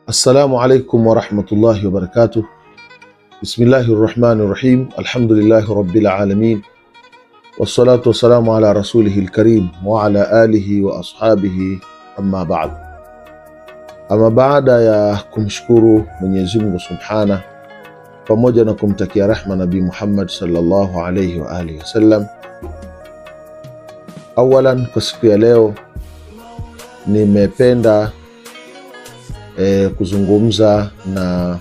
Assalamu alaikum warahmatullahi wabarakatuh. Bismillahi rahmani rahim. Alhamdulillahi rabbil alamin wassalatu wassalamu ala rasulihi lkarim wa ala alihi wa ashabihi, amma ba'd. Ama baada ya kumshukuru Mwenyezi Mungu subhana pamoja na kumtakia rehma Nabii Muhammad sallallahu alayhi wa alihi wasallam, awalan, kwa siku ya leo nimependa kuzungumza na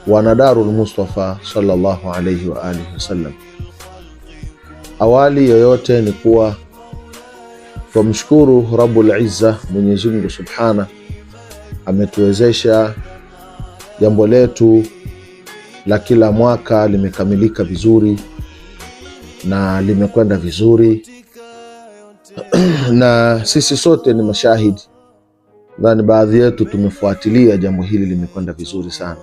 wanadarul Mustafa sallallahu alayhi wa alihi wasallam. Awali yoyote ni kuwa twamshukuru Rabbul Izza, Mwenyezi Mungu subhana ametuwezesha jambo letu la kila mwaka limekamilika vizuri na limekwenda vizuri na sisi sote ni mashahidi, nadhani baadhi yetu tumefuatilia jambo hili limekwenda vizuri sana.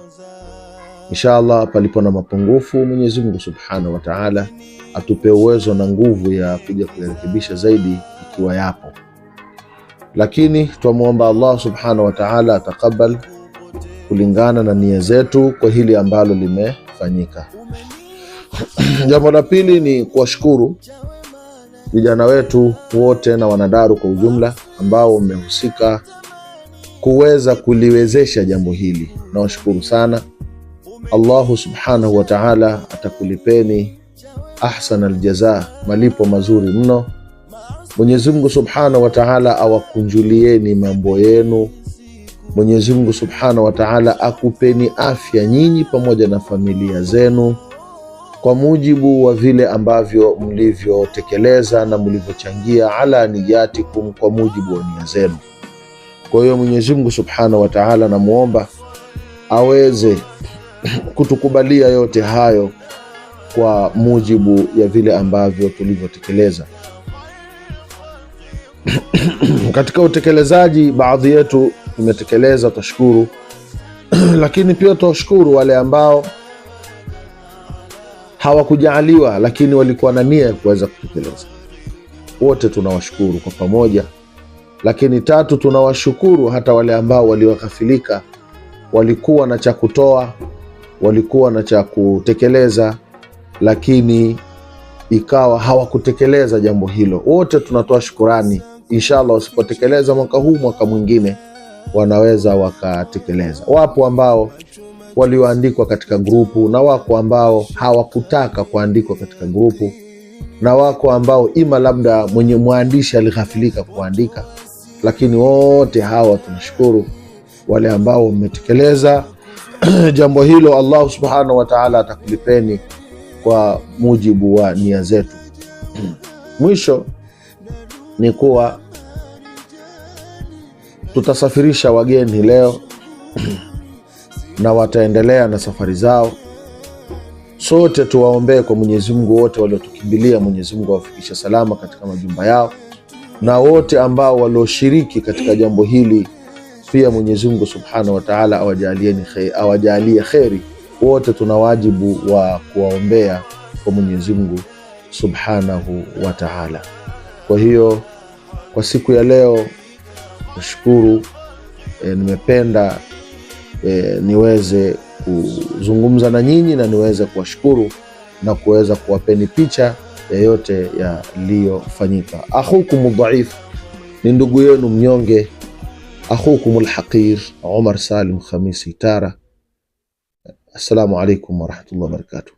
Inshallah, palipo na mapungufu, Mwenyezi Mungu Subhanahu wa Ta'ala atupe uwezo na nguvu ya kuja kuyarekebisha zaidi ikiwa yapo, lakini twamwomba Allah Subhanahu wa Ta'ala atakabal kulingana na nia zetu kwa hili ambalo limefanyika. Jambo la pili ni kuwashukuru vijana wetu wote na wanadaru kwa ujumla ambao wamehusika kuweza kuliwezesha jambo hili. Nawashukuru sana. Allahu subhanahu wa ta'ala atakulipeni ahsan aljaza, malipo mazuri mno. Mwenyezi Mungu subhanahu wa ta'ala awakunjulieni mambo yenu. Mwenyezi Mungu subhanahu wa ta'ala akupeni afya nyinyi pamoja na familia zenu kwa mujibu wa vile ambavyo mlivyotekeleza na mlivyochangia, ala niyatikum, kwa mujibu wa nia zenu. Kwa hiyo Mwenyezi Mungu subhanahu wa ta'ala namuomba aweze kutukubalia yote hayo kwa mujibu ya vile ambavyo tulivyotekeleza. Katika utekelezaji, baadhi yetu tumetekeleza, twashukuru lakini pia twashukuru wale ambao hawakujaaliwa lakini walikuwa na nia ya kuweza kutekeleza. Wote tunawashukuru kwa pamoja. Lakini tatu, tunawashukuru hata wale ambao walioghafilika, walikuwa na cha kutoa, walikuwa na cha kutekeleza, lakini ikawa hawakutekeleza jambo hilo. Wote tunatoa shukurani. Inshallah, wasipotekeleza mwaka huu, mwaka mwingine wanaweza wakatekeleza. Wapo ambao walioandikwa katika grupu na wako ambao hawakutaka kuandikwa katika grupu na wako ambao ima labda mwenye mwandishi alighafilika kuandika, lakini wote hawa tunashukuru wale ambao mmetekeleza jambo hilo. Allah subhanahu wa ta'ala atakulipeni kwa mujibu wa nia zetu. Mwisho ni kuwa tutasafirisha wageni leo na wataendelea na safari zao. Sote tuwaombee kwa Mwenyezi Mungu wote waliotukimbilia, Mwenyezi Mungu awafikishe salama katika majumba yao, na wote ambao walioshiriki katika jambo hili pia Mwenyezi Mungu Subhanahu wa Ta'ala awajalie kheri. Wote tuna wajibu wa kuwaombea kwa Mwenyezi Mungu Subhanahu wa Ta'ala. Kwa hiyo kwa siku ya leo nashukuru, nimependa niweze kuzungumza na nyinyi na niweze kuwashukuru na kuweza kuwapeni picha ya yote yaliyofanyika. Akhukum dhaif, ni ndugu yenu mnyonge, akhukum alhaqir Omar Salim Khamisi Tara. Assalamu alaikum warahmatullahi wabarakatuh.